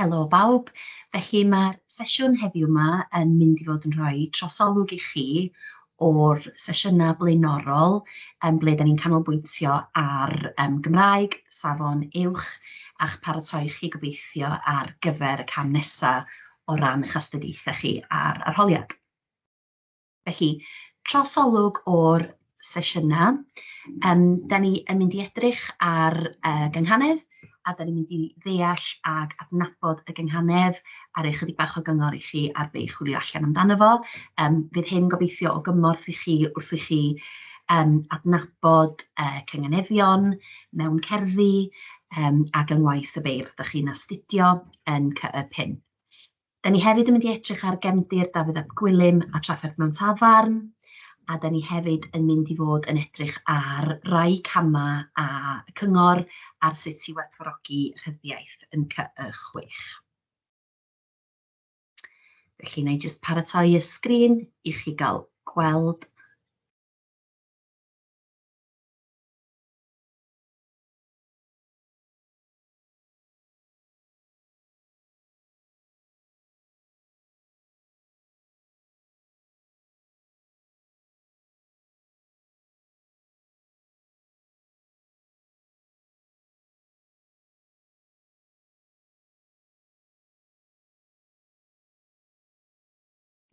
Helo bawb. Felly mae'r sesiwn heddiw 'ma yn mynd i fod yn rhoi trosolwg i chi o'r sesiynau blaenorol yym ble dan ni'n canolbwyntio ar yym Gymraeg, safon uwch, a'ch paratoi chi gobeithio ar gyfer y cam nesa o ran eich astudiaethau chi a'r arholiad. Felly, trosolwg o'r sesiynau. Yym, dan ni yn mynd i edrych ar yy gynghanedd, a dan ni'n mynd i ddeall ac adnabod y gynghanedd, a rhoi chydig bach o gyngor i chi ar be i chwilio allan amdano fo. Yym, fydd hyn gobeithio o gymorth i chi wrth i chi yym adnabod yy cynganeddion mewn cerddi, yym ac yng ngwaith y beirdd dach chi'n astudio yn CY5. Dan ni hefyd yn mynd i edrych ar gefndir Dafydd ap Gwilym a Trafferth Mewn Tafarn, a dan ni hefyd yn mynd i fod yn edrych ar rai camau a cyngor ar sut i werthfawrogi rhyddiaith yn CY6. Felly, wna i jyst paratoi y sgrin i chi gael gweld.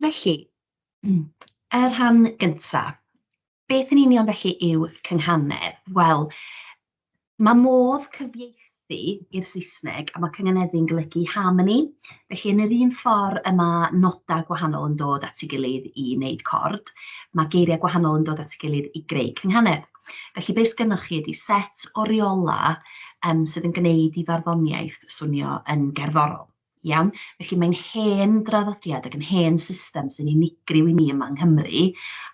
Felly, y rhan gynta. Beth yn union felly yw cynghanedd? Wel, mae modd cyfieithu i'r Saesneg, a mae cynganeddu'n golygu harmony. Felly, yn yr un ffordd y mae nodau gwahanol yn dod at ei gilydd i wneud cord, mae geiriau gwahanol yn dod at ei gilydd i greu cynghanedd. Felly, be sgynnoch chi ydy set o reolau yym sydd yn gwneud i farddoniaeth swnio yn gerddorol. Iawn? Felly mae'n hen draddodiad ac yn hen system sy'n unigryw i ni yma yng Nghymru,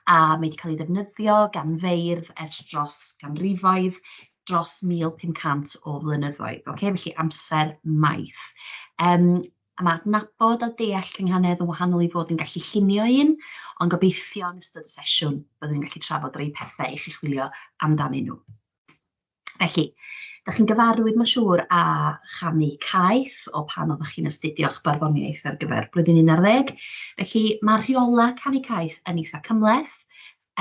a mae 'di cael ei ddefnyddio gan feirdd ers dros ganrifoedd, dros 1,500 o flynyddoedd. Ocê, felly amser maith. Yym, a ma' adnabod a deall cynghanedd yn wahanol i fod yn gallu llunio un, ond gobeithio yn ystod y sesiwn byddwn ni'n gallu trafod rhai pethau i chi chwilio amdanyn nhw. Felly, dach chi'n gyfarwydd, mae'n siŵr, â chanu caeth o pan oeddech chi'n astudio'ch barddoniaeth ar gyfer blwyddyn 11. Felly, mae'r rheolau canu caeth yn eitha cymhleth.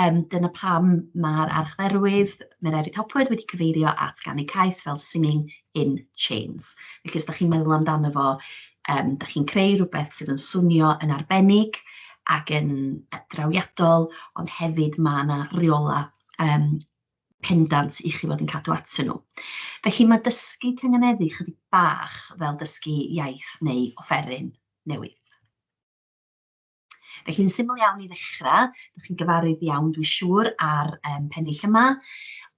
Yym, dyna pam mae'r archdderwydd Mererid Hopwood wedi cyfeirio at ganu caeth fel singing in chains. Felly, os dach chi'n meddwl amdano fo, yym, dach chi'n creu rhywbeth sydd yn swnio yn arbennig ac yn drawiadol, ond hefyd ma' 'na reolau yym pendant i chi fod yn cadw atyn nhw. Felly mae dysgu cynganeddu chydig bach fel dysgu iaith neu offeryn newydd. Felly yn syml iawn i ddechrau, dach chi'n gyfarwydd iawn dwi'n siŵr ar um, pennill yma,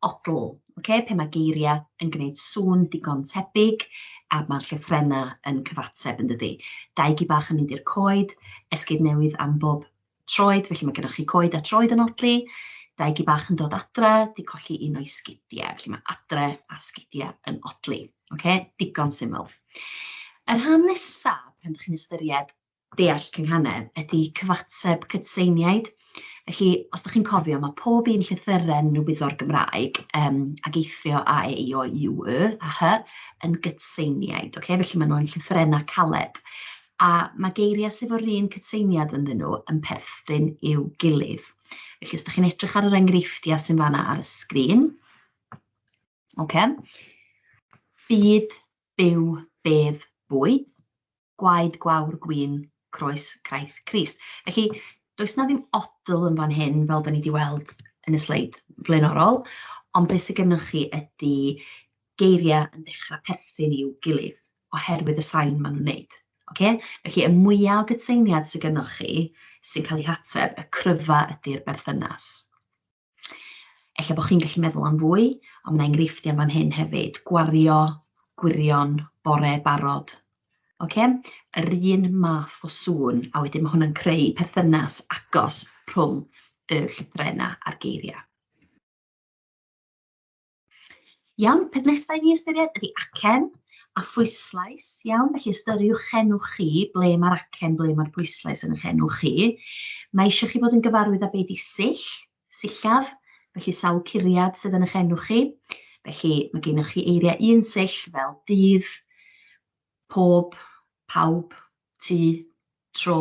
odl, okay? Pe mae geiriau yn gwneud sŵn digon tebyg a mae'r llythrennau yn cyfateb yn dydy. Dau gi bach yn mynd i'r coed, esgid newydd am bob troed, felly mae gennych chi coed a troed yn odli, dau gi bach yn dod adre, 'di colli un o'i sgidiau, felly mae adre a sgidiau yn odli. Ocê, digon syml. Y rhan nesa pan dach chi'n ystyried deall cynghanedd ydy cyfateb cytseiniaid. Felly, os dach chi'n cofio, mae pob un llythyren yn y wyddor Gymraeg, yym, ac eithrio A, E, I, O, U, Y a H, yn gytseiniaid, ocê? Felly maen nhw'n llythrennau caled. A mae geiriau sydd efo'r un cytseiniad ynddyn nhw yn perthyn i'w gilydd. Felly, os dach chi'n edrych ar yr enghreifftiau sy'n fan'na ar y sgrin, ocê, byd, byw, bedd, bwyd, gwaed, gwawr, gwin, croes, craith, Crist. Felly, does 'na ddim odl yn fan hyn, fel dan ni 'di weld yn y sleid flaenorol, ond be sy gennoch chi ydy geiriau yn dechrau perthyn i'w gilydd oherwydd y sain maen nhw'n wneud. Ocê? Felly, y mwya o gytseiniad sy gynnoch chi sy'n cael ei hateb, y cryfa ydy'r berthynas. Ella bod chi'n gallu meddwl am fwy, ond mae 'na enghreifftiau fan hyn hefyd. Gwario, gwirion, bore, barod. Ocê? Yr un math o sŵn, a wedyn ma' hwnna'n creu perthynas agos rhwng y llythrennau a'r geiriau. Iawn, peth nesa i ni ystyried ydy acen a phwyslais, iawn? Felly ystyriwch enw chi, ble mae'r acen, ble mae'r pwyslais yn eich enw chi. Mae eisiau chi fod yn gyfarwydd â be 'di sill, sillaf, felly sawl curiad sydd yn eich enw chi. Felly mae gennych chi eiriau un sill fel dydd, pob, pawb, tŷ, tro,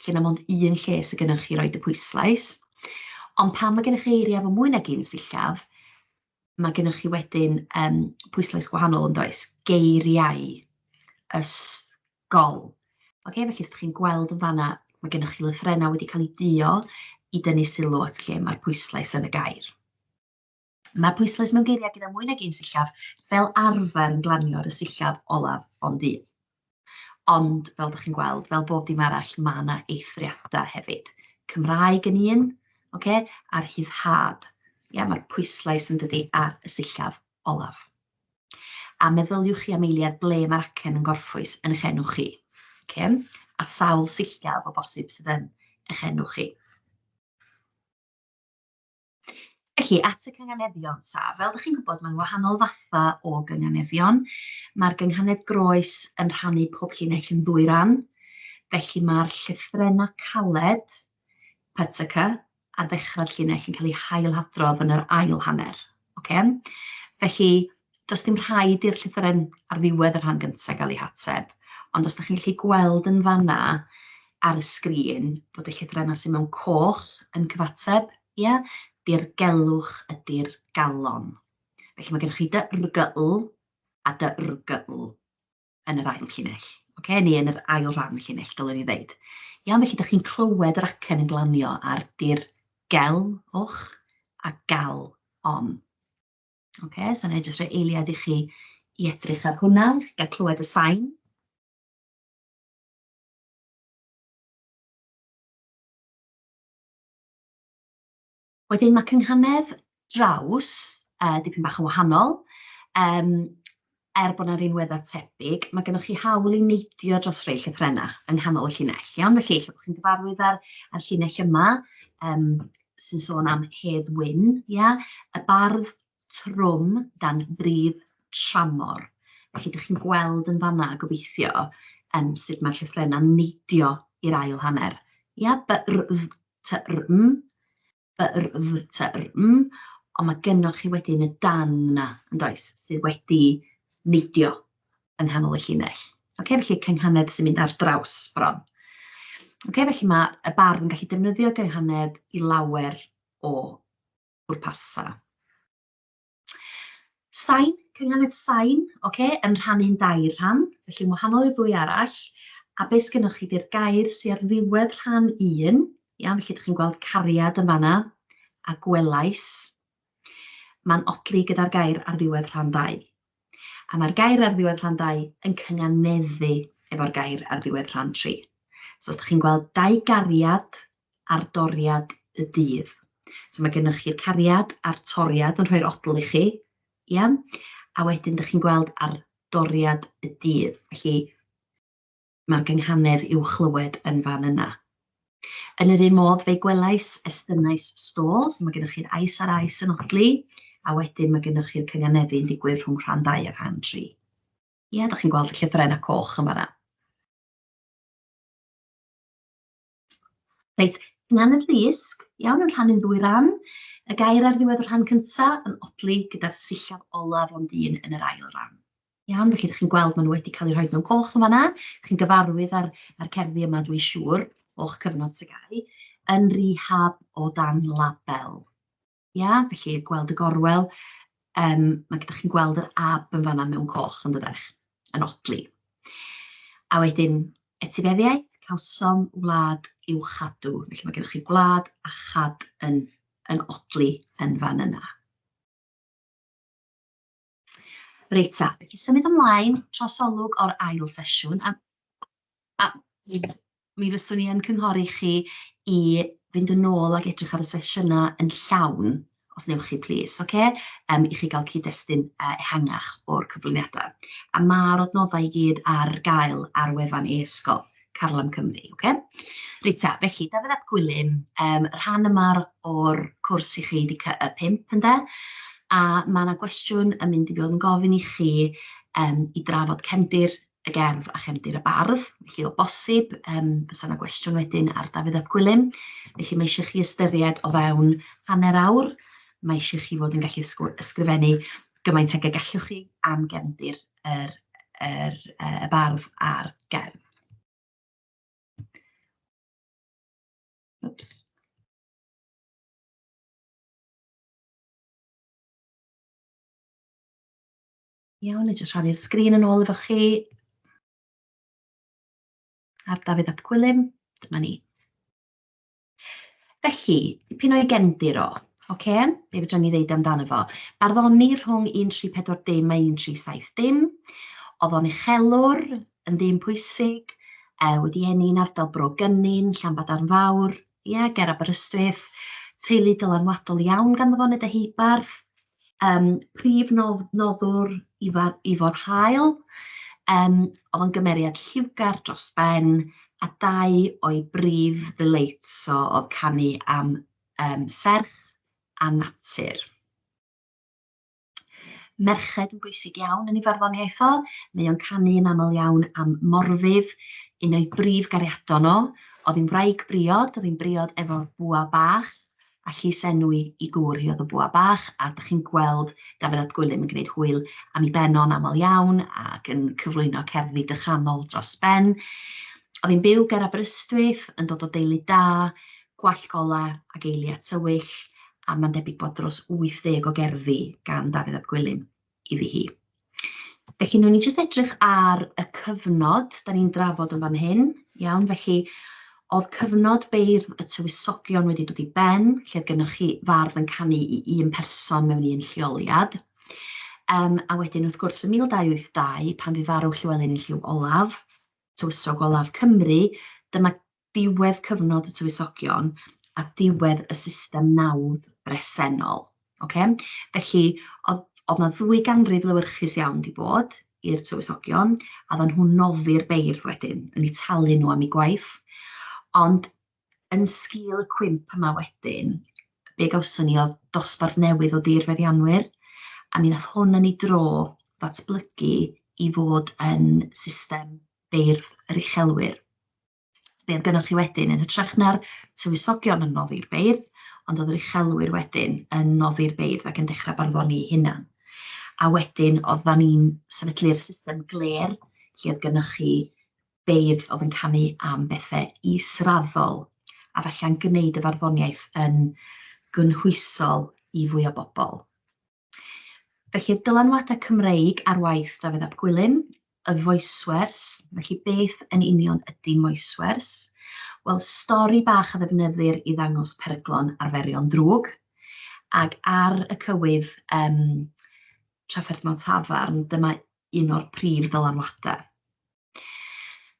lle na mond un lle sydd gennych chi roid y pwyslais. Ond pan mae gennych chi eiriau efo mwy nag un sillaf, mae gennych chi wedyn yym pwyslais gwahanol yn does? Geiriau, ysgol. Ocê, felly os dach chi'n gweld yn fan'na, mae gennych chi lythrennau wedi cael eu duo i dynnu sylw at lle mae'r pwyslais yn y gair. Mae'r pwyslais mewn geiriau gyda mwy nag un sillaf fel arfer yn glanio ar y sillaf olaf ond un. Ond, fel dach chi'n gweld, fel bob dim arall, ma' 'na eithriadau hefyd. Cymraeg yn un, ocê, a'r rhyddhad. Ia, mae'r pwyslais yn dydi ar y sillaf olaf. A meddyliwch chi am eiliad ble mae'r acen yn gorffwys yn eich enw chi. Ocê? A sawl sillaf o bosib sydd yn eich enw chi. Felly, at y cynganeddion ta. Fel dach chi'n gwybod, mae'n wahanol fathau o gynganeddion. Mae'r gynghanedd groes yn rhannu pob llinell yn ddwy ran. Felly mae'r llythrennau caled, P, T, C, ar ddechrau'r llinell yn cael eu hailhadrodd yn yr ail hanner. Ocê? Felly, does dim rhaid i'r llythyren ar ddiwedd y rhan gyntaf gael ei hateb, ond os dach chi'n gallu gweld yn fan'na ar y sgrin bod y llythrennau sydd mewn coch yn cyfateb, ia, dirgelwch ydy'r galon. Felly mae gennych chi dy r g l a dy r g l yn yr ail llinell, ocê, neu yn yr ail ran y llinell, dylwn i ddeud. Iawn, felly dach chi'n clywed yr acen yn glanio ar dirgelwch a gal on. Ocê, so wna i jyst rhoi eiliad i chi i edrych ar hwnna, gael clywed y sain. Wedyn mae cynghanedd draws, dipyn bach yn wahanol, er bod 'na rinweddau tebyg, mae gennych chi hawl i neidio dros rei llythrennau yng nghanol y llinell, iawn? Felly ella bod chi'n gyfarwydd â'r â'r llinell yma sy'n sôn am Hedd Wyn, ia? Y bardd trwm dan bridd tramor. Felly dach chi'n gweld yn fan'na, gobeithio, sut mae'r llythrennau'n neidio i'r ail hanner. Ia, B R D T R M, B R D T R M, ond mae gennoch chi wedyn y dan yna, yn does, sydd wedi neidio yng nghanol y llinell. Ocê, felly cynghanedd sy'n mynd ar draws bron. Ocê, felly mae y bardd yn gallu defnyddio gynghanedd i lawer o bwrpasau. Sain, cynghanedd sain, ocê, yn rhannu'n dair rhan, felly yn wahanol i'r ddwy arall, a be sgynnoch chi 'di'r gair sy ar ddiwedd rhan un, iawn, felly dach chi'n gweld cariad yn fan'na, a gwelais, mae'n odli gyda'r gair ar ddiwedd rhan dau. A mae'r gair ar ddiwedd rhan dau yn cynganeddu efo'r gair ar ddiwedd rhan tri. So os dach chi'n gweld dau gariad ar doriad y dydd. So mae gennych chi'r cariad a'r toriad yn rhoi'r odl i chi, ia? A wedyn dych chi'n gweld ar doriad y dydd, felly mae'r gynghanedd i'w chlywed yn fan yna. Yn yr un modd, fe'i gwelais, estynnais stôl, so mae gennych chi'r ais a'r ais yn odli, a wedyn mae gennych chi'r cynganeddu'n digwydd rhwng rhan 2 a rhan 3. Ia, dych chi'n gweld y llythrennau coch yn fan'na. Reit, Nghanedd Lusg, iawn, yn rhannu'n ddwy ran. Y gair ar ddiwedd y rhan cyntaf yn odli gyda'r sillaf olaf ond un yn yr ail ran. Iawn, felly ydych chi'n gweld maen nhw wedi cael eu rhoi mewn coch yn fan'na. Chi'n gyfarwydd â'r, â'r cerddi yma, dwi'n siŵr, o'ch cyfnod TGAU. Yn rehab o dan label. Ia, felly gweld y gorwel, mae gyda chi'n gweld yr ab yn fan'na mewn coch yn dydech, yn odli. A wedyn etifeddiaeth, cawsom wlad i'w chadw. Felly mae gennych chi gwlad a chad yn, yn odli yn fan yna. Reit ta, felly symud ymlaen, trosolwg o'r ail sesiwn, a, a mi fyswn i yn cynghori chi i fynd yn ôl ac edrych ar y sesiynau yn llawn, os wnewch chi plîs, ocê? I chi gael cyd-destun ehangach o'r cyflwyniadau. A ma'r adnoddau i gyd ar gael ar wefan e-sgol Carlam Cymru, ocê? Reit ta, felly Dafydd ap Gwilym, rhan yma o'r cwrs i chi 'di CY5 ynde? A ma' 'na gwestiwn yn mynd i fod yn gofyn i chi i drafod cefndir y gerdd a chefndir y bardd, felly o bosib fysa 'na gwestiwn wedyn ar Dafydd ap Gwilym. Felly mae eisiau chi ystyried o fewn hanner awr, mae eisiau chi fod yn gallu ysgrifennu gymaint ag y gallwch chi am gefndir yr, yr, y bardd a'r gerdd. Oops. Iawn, i jyst rhannu'r sgrin yn ôl efo chi. Ar Dafydd ap Gwilym, dyma ni. Felly, dipyn o'i gefndir o, ocê? Be fedrwn ni ddeud amdano fo? Barddoni rhwng 1340 a 1370. Oedd o'n uchelwr, yn ddyn pwysig, wedi eni yn ardal Bro Gynin, Llanbadarn Fawr, ie, ger Aberystwyth. Teulu dylanwadol iawn ganddo fo yn y Deheubarth. Yym, prif noddwr Ifor Ifor Hael, yym, oedd o'n gymeriad lliwgar dros ben, a dau o'i brif ddeleits o oedd canu am yym serch a natur. Merched yn bwysig iawn yn ei farddoniaeth o, mae o'n canu yn aml iawn am Morfudd, un o'i brif gariadon o, oedd hi'n wraig briod, oedd hi'n briod efo bwa bach, a llysenw i i gŵr hi oedd y Bwa Bach, a dach chi'n gweld Dafydd ap Gwilym yn gwneud hwyl am ei ben o'n aml iawn ac yn cyflwyno cerddi dychanol dros ben. Oedd hi'n byw ger Aberystwyth, yn dod o deulu da, gwallt golau ac eiliau tywyll, a mae'n debyg bod dros 80 o gerddi gan Dafydd ap Gwilym iddi hi. Felly, wnawn ni jyst edrych ar y cyfnod dan ni'n drafod yn fan hyn, iawn? Felly, oedd cyfnod beirdd y tywysogion wedi dod i ben, lle oedd gennych chi fardd yn canu i un person mewn un lleoliad. Um, a wedyn, wrth gwrs, yn 1282, pan fu farw Llywelyn ein Llyw Olaf, tywysog olaf Cymru, dyma diwedd cyfnod y tywysogion a diwedd y system nawdd bresennol. Ocê? Felly, oedd oedd 'na ddwy ganrif lewyrchus iawn 'di bod i'r tywysogion, a oedden nhw'n noddi'r beirdd wedyn, yn eu talu nhw am eu gwaith. Ond yn sgil y cwymp yma wedyn, be gawson ni oedd dosbarth newydd o dirfeddianwyr, a mi wnaeth hwn yn ei dro ddatblygu i fod yn system beirdd yr uchelwyr. Be oedd gynnoch chi wedyn yn hytrach na'r tywysogion yn noddi'r beirdd, ond oedd yr uchelwyr wedyn yn noddi'r beirdd ac yn dechrau barddoni eu hunain. A wedyn oeddan ni'n sefydlu'r system glêr, lle oedd gynnoch chi beirdd oedd yn canu am bethau israddol, a falle'n gwneud y farddoniaeth yn gynhwysol i fwy o bobl. Felly, dylanwadau Cymreig ar waith Dafydd ap Gwilym, y foeswers, felly beth yn union ydy moeswers? Wel, stori bach a ddefnyddir i ddangos peryglon arferion drwg, ac ar y cywydd um, Trafferth mewn tafarn, dyma un o'r prif ddylanwadau.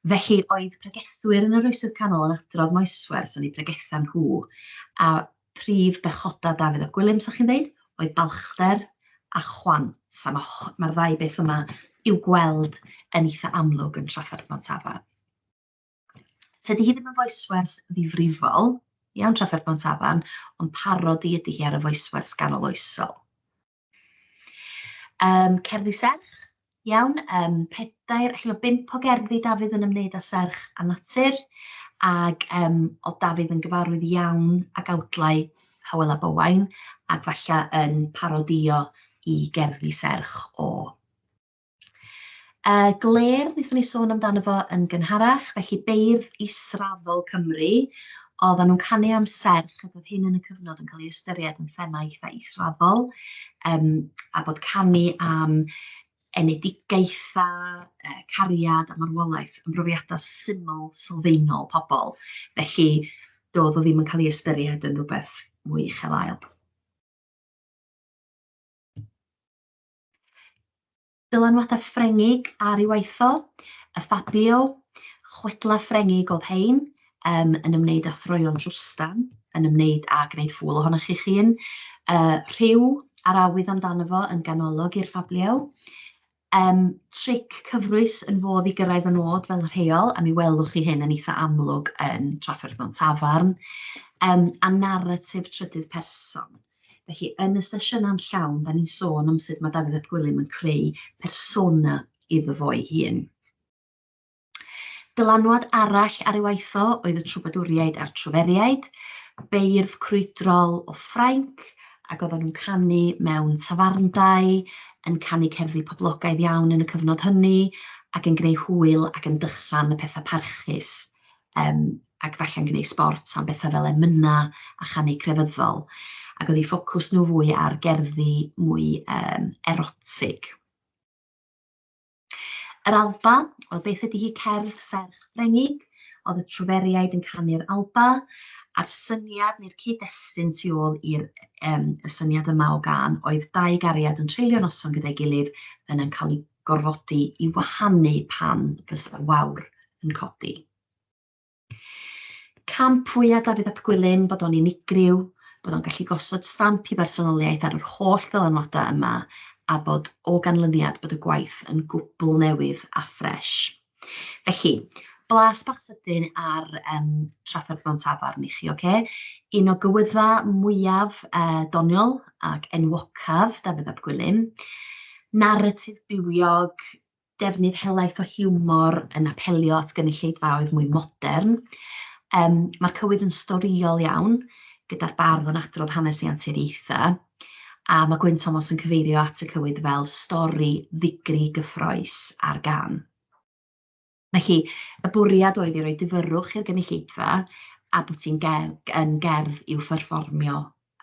Felly, oedd pregethwyr yn yr Oesoedd Canol yn adrodd moeswers yn eu pregethau nhw, a prif bechodau Dafydd ap Gwilym, 'sa chi'n ddeud, oedd balchder a chwant, a ma' mae'r ddau beth yma i'w gweld yn eitha amlwg yn Trafferth mewn Tafarn. Tydi hi ddim yn foeswers ddifrifol, iawn, Trafferth mewn Tafarn, ond parodi ydy hi ar y foeswers ganol oesol. Yym, cerddi serch, iawn, yym, pedair allan o bump o gerddi Dafydd yn ymwneud â serch a natur, ac yym, oedd Dafydd yn gyfarwydd iawn ag awdlau Hywel ab Owain, ac falle yn parodïo i gerddi serch o. Glêr, wnaethon ni sôn amdano fo yn gynharach, felly beirdd israddol Cymru, oedden nhw'n canu am serch ac oedd hyn yn y cyfnod yn cael ei ystyried yn thema eitha israddol, yym, a bod canu am enedigaethau, cariad a marwolaeth yn brofiadau syml, sylfaenol pobl, felly doedd o ddim yn cael ei ystyried yn rhywbeth mwy uchel ael. Dylanwadau Ffrengig ar ei waith o, y Fabliaux, chwedlau Ffrengig oedd hein, yym, yn ymwneud â throeon trwstan, yn ymwneud â gwneud ffŵl ohonoch chi'ch hun, rhyw a'r awydd amdano fo yn ganolog i'r Fabliaux. Yym, tric cyfrwys yn fodd i gyrraedd y nod fel rheol, a mi welwch chi hyn yn eitha amlwg yn Trafferth mewn Tafarn, yym, a naratif trydydd person. Felly, yn y sesiynau'n llawn, dan ni'n sôn am sut mae Dafydd ap Gwilym yn creu persona iddo fo ei hun. Dylanwad arall ar ei waith o oedd y trwbadwriaid a'r trwferiaid, beirdd crwydrol o Ffrainc, ac oedden nhw'n canu mewn tafarndai, yn canu cerddi poblogaidd iawn yn y cyfnod hynny, ac yn gwneud hwyl ac yn dychan y pethau parchus, ac falle'n gwneud sbort am bethau fel emynau a chanu crefyddol. Ac oedd eu ffocws nhw fwy ar gerddi mwy erotig. Yr Alba, wel beth ydy hi cerdd serch Ffrengig? Oedd y Trwferiaid yn canu'r Alba, a'r syniad neu'r cyd-destun tu ôl i'r yym y syniad yma o gân oedd dau gariad yn treulio noson gyda'i gilydd yna'n cael eu gorfodi i wahanu pan fysa'r wawr yn codi. Camp fwya Dafydd ap Gwilym bod o'n unigryw, bod o'n gallu gosod stamp i bersonoliaeth ar yr holl ddylanwadau yma a bod o ganlyniad bod y gwaith yn gwbl newydd a ffresh. Felly, blas bach sydyn ar yym Trafferth mewn Tafarn i chi, ocê? Un o gywyddau mwyaf doniol ac enwocaf Dafydd ap Gwilym. Naratif bywiog, defnydd helaeth o hiwmor yn apelio at gynulleidfaoedd mwy modern. Mae'r cywydd yn storïol iawn, gyda'r bardd yn adrodd hanes ei anturiaethau, a mae Gwyn Thomas yn cyfeirio at y cywydd fel stori ddigri gyffrous ar gân. Felly, y bwriad oedd i roi difyrrwch i'r gynulleidfa a bod hi'n ger- yn gerdd i'w pherfformio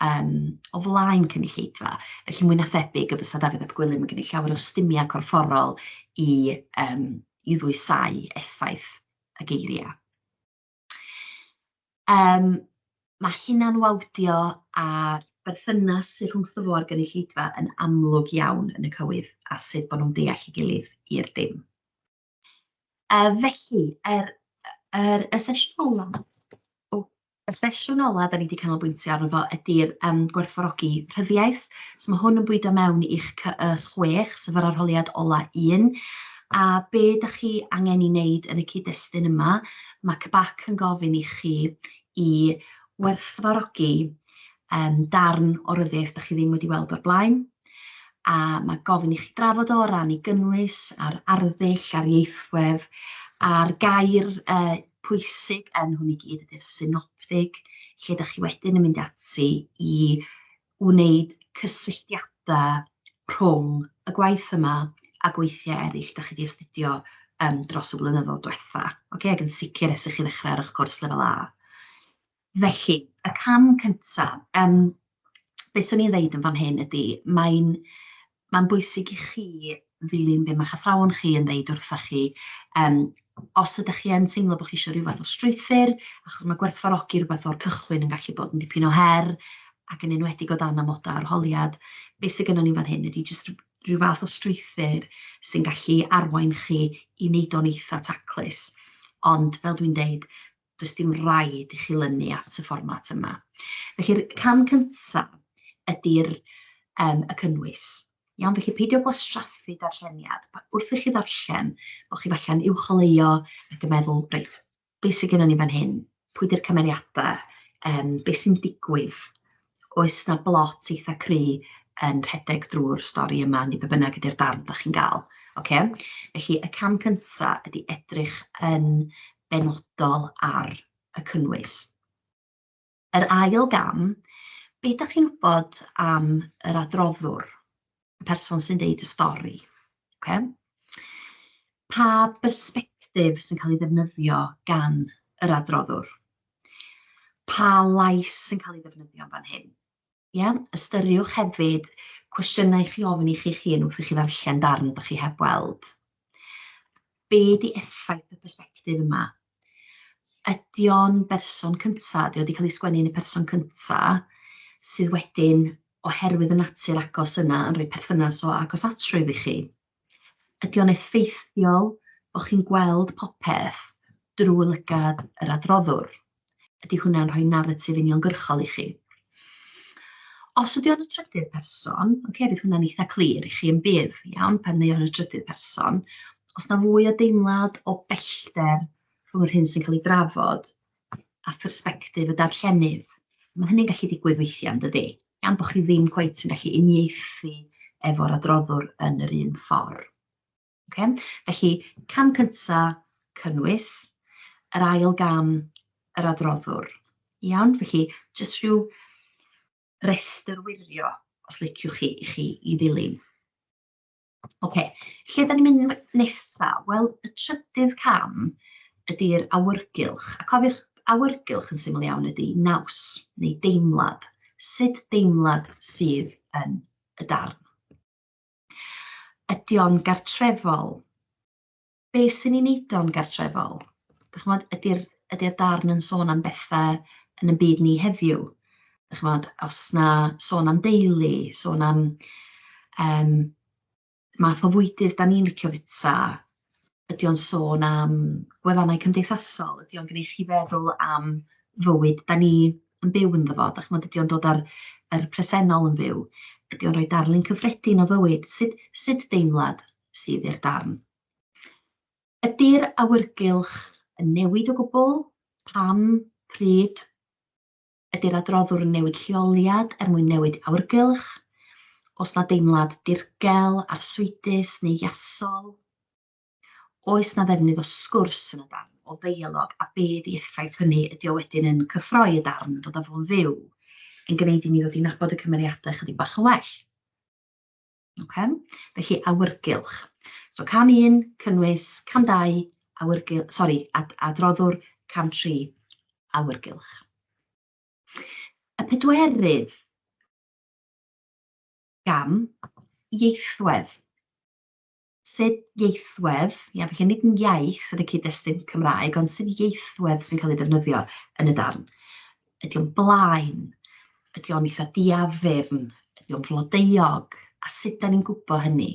o flaen cynulleidfa. Felly mwy na thebyg y bysa Dafydd ap Gwilym yn gwneud llawer o stumiau corfforol i i ddwysáu effaith y geiriau. Mae hunanwawdio a'r berthynas sydd rhwngtho fo a'r gynulleidfa yn amlwg iawn yn y cywydd a sut bod nhw'n deall ei gilydd i'r dim. Felly, yr yr y sesiwn ola o, y sesiwn ola dan ni 'di canolbwyntio arno fo ydy'r gwerthfawrogi rhyddiaith. So ma' hwn yn bwydo mewn i'ch cy 6, sef yr arholiad ola un. A be dach chi angen ei wneud yn y cyd-destun yma, ma' CBAC yn gofyn i chi i werthfawrogi darn o ryddiaith dach chi ddim wedi weld o'r blaen. A ma' gofyn i chi drafod o ran ei gynnwys, a'r arddull, a'r ieithwedd, a'r gair pwysig yn hwn i gyd ydy'r synoptig, lle dach chi wedyn yn mynd ati i wneud cysylltiadau rhwng y gwaith yma a gweithiau eraill dach chi 'di astudio dros y blynyddoedd diwetha. Ocê, ac yn sicr ers i chi ddechrau ar eich cwrs Lefel A. Felly, y cam cynta, be 'swn i'n ddeud yn fan hyn ydy, mae'n mae'n bwysig i chi ddilyn be ma'ch athrawon chi yn ddeud wrtha chi. Os ydych chi yn teimlo bod chi isio rhyw fath o strwythur, achos ma' gwerthfawrogi rywbeth o'r cychwyn yn gallu bod yn dipyn o her, ac yn enwedig o dan amodau arholiad, be sy gynnon ni fan hyn ydy jyst rhyw fath o strwythur sy'n gallu arwain chi i wneud o'n eitha taclus. Ond fel dwi'n deud, does dim rhaid i chi lynu at y fformat yma. Felly'r cam cyntaf ydy'r y cynnwys. Iawn, felly peidio gwastraffu darlleniad. Wrth i chi ddarllen, bod chi falle'n uwcholeuo ac yn meddwl, reit, be sydd gennym ni fan hyn? Pwy 'di'r cymeriadau? Be sy'n digwydd? Oes 'na blot eitha cry yn rhedeg drwy'r stori yma, neu be bynnag ydy'r darn dach chi'n gael, ocê? Felly y cam cynta ydy edrych yn benodol ar y cynnwys. Yr ail gam, be dach chi'n wybod am yr adroddwr, y person sy'n deud y stori, ocê? Pa bersbectif sy'n cael ei ddefnyddio gan yr adroddwr? Pa lais sy'n cael ei ddefnyddio yn fan hyn? Ie, ystyriwch hefyd cwestiynau i chi ofyn i chi'ch hun wrth i chi ddarllen darn dach chi heb weld. Be 'di effaith y persbectif yma? Ydy o'n berson cynta? Ydy o 'di cael ei sgwennu yn y person cynta sydd wedyn, oherwydd y natur agos yna, yn rhoi perthynas o agosatrwydd i chi? Ydy o'n effeithiol bod chi'n gweld popeth drwy lygad yr adroddwr? Ydy hwnna'n rhoi naratif uniongyrchol i chi? Os ydy o'n y trydydd person, ocê, fydd hwnna'n eitha clir i chi yn bydd, iawn, pan mae o'n y trydydd person. Os na fwy o deimlad o bellter rhwng yr hyn sy'n cael ei drafod a phersbectif y darllenydd, mae hynny'n gallu digwydd weithiau, yn dydi? Gan bod chi ddim cweit yn gallu uniaethu efo'r adroddwr yn yr un ffordd. Ocê? Felly, cam cynta, cynnwys. Yr ail gam, yr adroddwr. Iawn? Felly, jyst rhyw restr wirio, os liciwch chi, i chi i ddilyn. Oce, lle da ni'n mynd nesa? Wel, y trydydd cam ydy'r awyrgylch. A cofiwch, awyrgylch yn syml iawn ydy naws neu deimlad. Sut deimlad sydd yn y darn? Ydy o'n gartrefol? Be sy'n ei wneud o'n gartrefol? Dach chimod, ydy'r ydy darn yn sôn am bethau yn y byd ni heddiw? Dach chimod, os 'na sôn am deulu, sôn am math o fwydydd dan ni'n licio fyta, ydy o'n sôn am gwefannau cymdeithasol, ydy o'n gwneud chi feddwl am fywyd dan ni yn byw ynddo fo, dach chimod, ydy o'n dod â'r yr presennol yn fyw, ydy o'n rhoi darlun cyffredin o fywyd, sut sut deimlad sydd i'r darn? Ydy'r awyrgylch yn newid o gwbl? Pam? Pryd? Ydy'r adroddwr yn newid lleoliad er mwyn newid awyrgylch? Oes 'na deimlad dirgel, arswydus neu iasol? Oes 'na ddefnydd o sgwrs yn y darn, o ddeialog, a be 'di effaith hynny? Ydy o wedyn yn cyffroi y darn, yn dod â fo'n fyw, yn gwneud i ni ddod i nabod y cymeriadau chydig bach yn well? Ocê? Felly awyrgylch. So cam 1, cynnwys, cam 2, awyrgylch, sori, ad adroddwr, cam 3, awyrgylch. Y pedwerydd gam, ieithwedd. Sut ieithwedd, ia, felly nid yn iaith yn y cyd-destun Cymraeg, ond sut ieithwedd sy'n cael ei ddefnyddio yn y darn. Ydy o'n blaen? Ydy o'n eitha diaddurn? Ydy o'n flodeuog? A sut da ni'n gwybod hynny?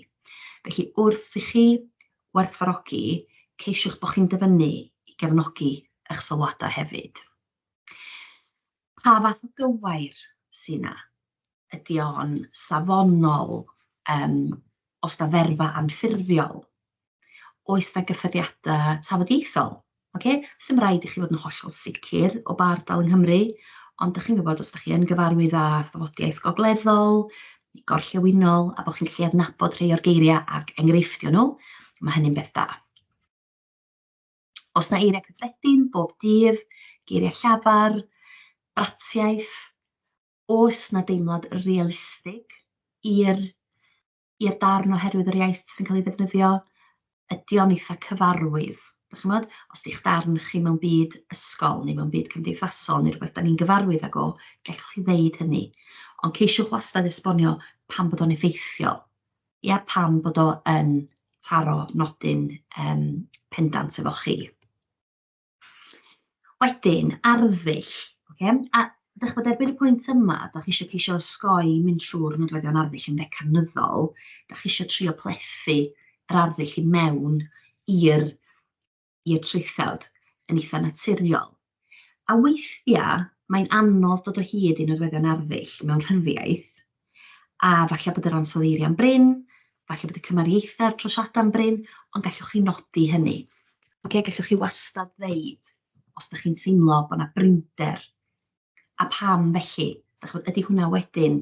Felly wrth i chi werthfawrogi, ceisiwch bod chi'n dyfynnu i gefnogi eich sylwadau hefyd. Pa fath o gywair sy 'na? Ydy o'n safonol? Oes 'na ferfa anffurfiol? Oes 'na gyffyrddiadau tafodieithol? Ocê, 'sdim raid i chi fod yn hollol sicr o ba ardal yng Nghymru, ond dach chi'n gwybod os dach chi yn gyfarwydd â thafodiaeth gogleddol neu gorllewinol a bod chi'n gallu adnabod rhai o'r geiriau ac enghreifftio nhw, ma' hynny'n beth da. Oes 'na eiriau cyffredin bob dydd, geiriau llafar, bratiaith? Oes 'na deimlad realistig i'r i'r darn oherwydd yr iaith sy'n cael ei ddefnyddio? Ydy o'n eitha cyfarwydd? Dach chimod, os 'di'ch darn chi mewn byd ysgol neu mewn byd cymdeithasol neu rywbeth 'dan ni'n gyfarwydd ag o, gallwch chi ddeud hynny. Ond ceisiwch wastad esbonio pam bod o'n effeithiol. Ia, pam bod o yn taro nodyn pendant efo chi. Wedyn, arddull, ocê? A dach chibod, erbyn y pwynt yma, dach chi isio ceisio osgoi mynd trwy'r nodweddion arddull yn fecanyddol, dach chi isio trio plethu yr arddull i mewn i'r i'r traethawd yn eitha naturiol. A weithiau mae'n anodd dod o hyd i nodweddion arddull mewn rhyddiaith, a falle bod yr ansoddeiriau'n brin, falle bod y cymariaethau a'r trosiadau'n brin, ond gallwch chi nodi hynny. Ocê, gallwch chi wastad ddeud os dach chi'n teimlo bod 'na brinder A pam felly? Dach chibod, ydy hwnna wedyn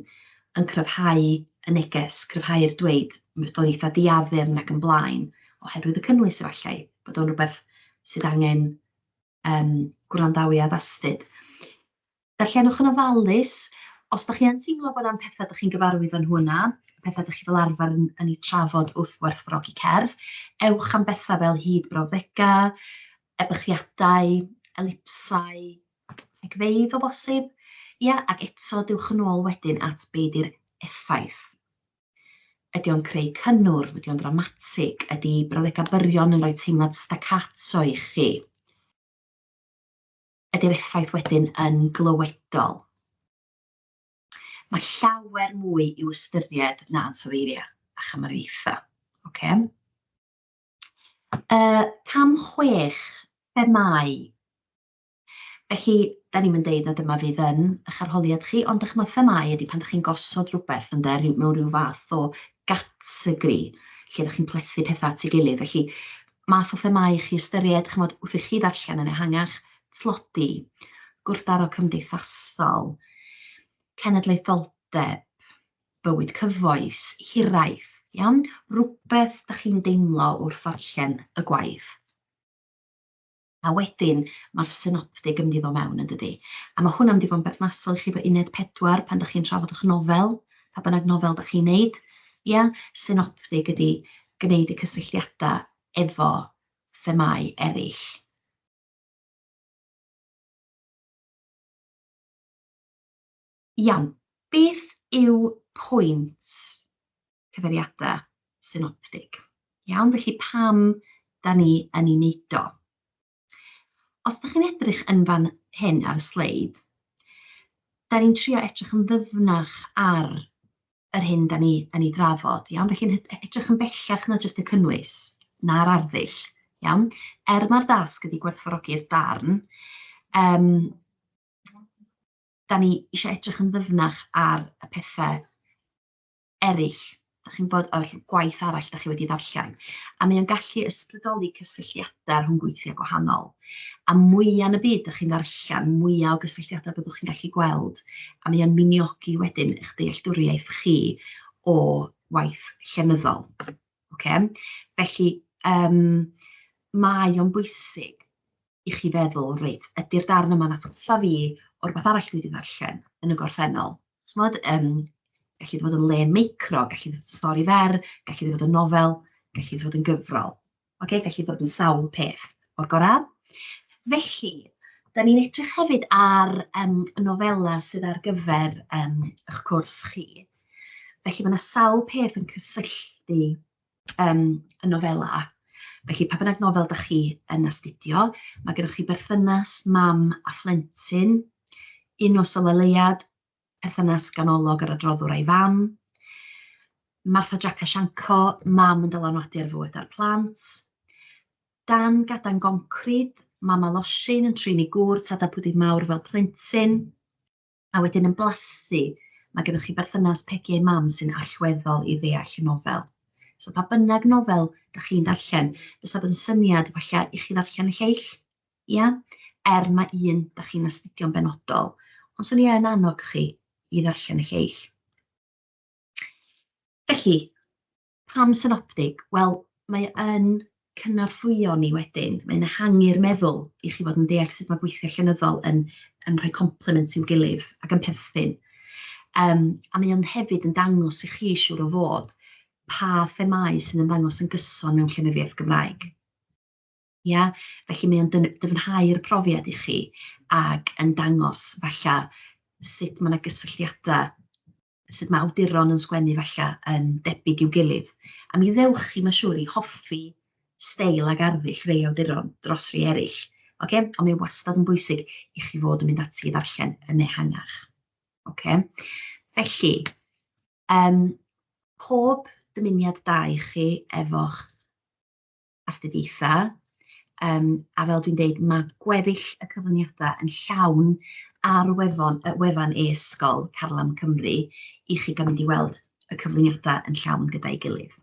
yn cryfhau y neges, cryfhau'r dweud bod o'n eitha diaddurn ac yn blaen, oherwydd y cynnwys efallai, bod o'n rhywbeth sydd angen gwrandawiad astud. Darllenwch yn ofalus. Os dach chi yn teimlo bod 'na'm pethau dach chi'n gyfarwydd â nhw yna, pethau dach chi fel arfer yn yn eu trafod wrth werthfawrogi cerdd, ewch am bethau fel hyd brawddegau, ebychiadau, elipsau, rhegfeydd o bosib, ia, ac eto dewch yn ôl wedyn at be 'di'r effaith. Ydy o'n creu cynnwrf, ydy o'n ddramatig, ydy brawddegau byrion yn rhoi teimlad staccato i chi? Ydy'r effaith wedyn yn glywedol? Mae llawer mwy i'w ystyried na ansoddeiriau a chymariaethau, ocê? Cam 6, themâu. Felly, da ni'm yn deud na dyma fydd yn eich arholiad chi, ond dych chimod, themâu ydy pan dach chi'n gosod rhywbeth ynde, ryw, mewn rhyw fath o gategori lle dach chi'n plethu pethau at ei gilydd. Felly, math o themâu i chi ystyried, chimod, wrth i chi ddarllen yn ehangach, tlodi, gwrthdaro cymdeithasol, cenedlaetholdeb, bywyd cyfoes, hiraeth, iawn? Rhywbeth dach chi'n deimlo wrth ddarllen y gwaith. A wedyn ma'r synoptig yn mynd i ddod mewn yn dydi? A ma' hwnna'n mynd i fod yn berthnasol i chi efo uned 4 pan dach chi'n trafod eich nofel, pa bynnag nofel dach chi'n neud. Ia? Synoptig ydy gwneud y cysylltiadau efo themâu eraill. Iawn, beth yw pwynt cyfeiriadau synoptig? Iawn, felly pam da ni yn ei wneud o? Os dach chi'n edrych yn fan hyn ar y sleid, da ni'n trio edrych yn ddyfnach ar yr hyn da ni yn ei drafod, iawn? Felly'n edrych yn bellach na jyst y cynnwys, na'r arddull, iawn? Er mae'r dasg ydy gwerthfawrogi'r darn, um, da ni eisiau edrych yn ddyfnach ar y pethau eraill, dach chi'n gwybod, o'r gwaith arall dach chi wedi ddarllen. A mae o'n gallu ysbrydoli cysylltiadau rhwng gweithiau gwahanol. A mwya yn y byd dach chi'n ddarllen, mwya o gysylltiadau byddwch chi'n gallu gweld, a mae o'n miniogi wedyn eich dealltwriaeth chi o waith llenyddol. Ocê? Felly, yym, mae o'n bwysig i chi feddwl, reit, ydy'r darn yma'n atgoffa fi o rywbeth arall dwi wedi ddarllen yn y gorffennol? Chimod, yym, gallu fod yn lên meicro, gallu fod yn stori fer, gallu fod yn nofel, gallu fod yn gyfrol. Ocê, gallu fod yn sawl peth o'r gorau. Felly, da ni'n edrych hefyd ar yym, y nofelau sydd ar gyfer yym, eich cwrs chi. Felly, mae 'na sawl peth yn cysylltu yym, y nofelau. Felly, pa bynnag nofel dach chi yn astudio, mae gennych chi berthynas mam a phlentyn, Un Nos Ola Leuad, perthynas ganolog yr adroddwr a'i fam, Martha Jac a Sianco, mam yn dylanwadu ar fywyd a'r plant, Dan Gadan Goncrid, Mama Losin yn trin ei gŵr tad a pwdin mawr fel plentyn. A wedyn yn blasu, mae gennych chi berthynas Pegi a'i mam sy'n allweddol i ddeall y nofel. So pa bynnag nofel dach chi'n ddarllen, fysa fo'n syniad falle i chi ddarllen y lleill, ia? Er mae un dach chi'n astudio'n benodol, ond 'swn i yn annog chi i ddarllen y lleill. Felly, Pam synoptig? Wel, mae o yn cynorthwyo ni wedyn, mae'n ehangu'r meddwl i chi fod yn deall sut mae gweithiau llenyddol yn yn rhoi complement i'w gilydd ac yn perthyn. Yym, a mae o'n hefyd yn dangos i chi, siŵr o fod, pa themâu sy'n ymddangos yn gyson mewn llenyddiaeth Gymraeg. Ia? Felly mae o'n dyfnhau'r profiad i chi ac yn dangos falle sut mae 'na gysylltiadau, sut mae awduron yn sgwennu falle yn debyg i'w gilydd. A mi ddewch chi, mae'n siŵr, i hoffi steil ac arddull rhai awduron dros rhai eraill. Ocê? Ond mae wastad yn bwysig i chi fod yn mynd ati i ddarllen yn ehangach. Ocê? Felly, yym, pob dymuniad da i chi efo'ch astudiaethau. Yym, a fel dwi'n deud, ma' gweddill y cyflwyniadau yn llawn ar wefon yy wefan e-sgol Carlam Cymru i chi gael mynd i weld y cyflwyniadau yn llawn gyda'i gilydd.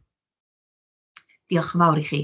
Diolch yn fawr i chi.